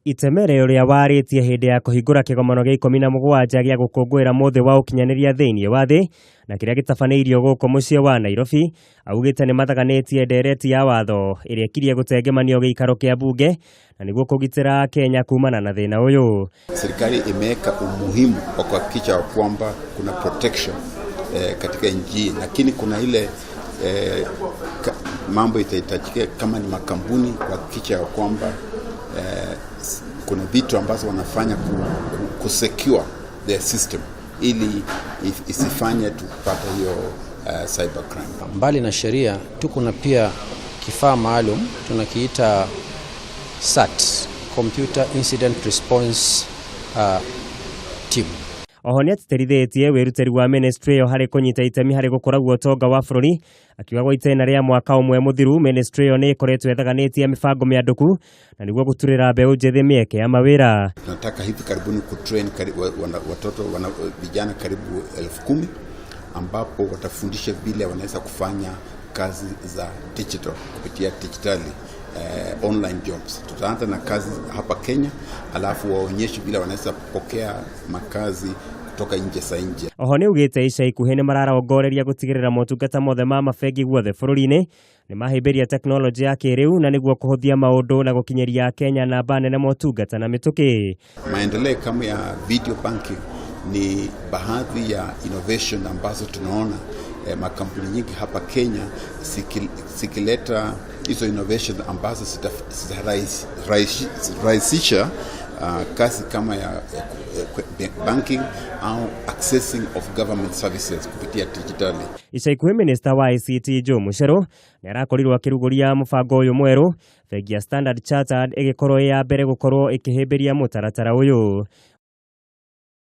Itemere ũrĩa warĩtie hĩndĩ ya kũhingũra kĩgomano gĩa 17 gĩa gũkũngũĩra mũthĩ wa ũkinyanĩria thĩinĩ wa thĩ na kĩrĩa gĩtabanĩirio gũkũ mũciĩ wa Nairobi, augĩte nĩ mathaganĩtie ndereti ya watho ĩrĩa ĩkirie gũtengemanio gĩikaro kĩa mbunge na nĩguo kũgitĩra Kenya kumana na thĩna ũyũ. Serikali imeweka umuhimu wa kuhakikisha kwamba kuna protection katika nchi, lakini kuna ile mambo itahitajika kama ni makampuni kuhakikisha kwamba kuna vitu ambazo wanafanya ku secure their system ili isifanye tupate hiyo cyber crime. Mbali na sheria, tuko na pia kifaa maalum tunakiita CERT, Computer Incident Response Team. Oho nĩ atĩtĩrithĩtie wĩrutĩri wa ministry ĩyo harĩ kũnyita itemi harĩ gũkũragia ũtonga wa bũrũri, akiuga gwa itĩna rĩa mwaka ũmwe mũthiru ministry ĩyo nĩ ĩkoretwo ĩthaganĩtie mĩbango mĩandũku na nĩguo gũturĩra mbeũ njĩthĩ mĩeke ya mawĩra. Tunataka hivi karibuni kutrain watoto vijana karibu 10,000 ambapo watafundisha vile wanaweza kufanya kazi za digital kupitia digitali, online jobs. Tutaanza na kazi hapa Kenya, alafu waonyeshe vile wanaweza pokea makazi kutoka nje za nje. Oho nĩ augĩte ica ikuhĩ nĩ mararongoreria gũtigĩrĩra motungata mothe ma mabengi guothe bũrũri-inĩ nĩ mahĩmbĩria tekinoronjĩ ya kĩrĩu na nĩguo kũhũthia maũndũ na gũkinyĩria Kenya namba nene motungata na mĩtũkĩ. Maendeleo kama ya video banking ni baadhi ya innovation ambazo tunaona makampuni nyingi hapa Kenya zikileta hizo innovation ambazo zitarahisisha kazi kama ya banking au accessing of government services kupitia digitali. Ica ikuhĩ minista wa ICT Joe Mucheru nĩ arakorirwo akĩrugũria mũbango ũyũ mwerũ, bengi ya Standard Chartered ĩgĩkorwo ĩ ya mbere gũkorwo ĩkĩhĩmbĩria mũtaratara ũyũ.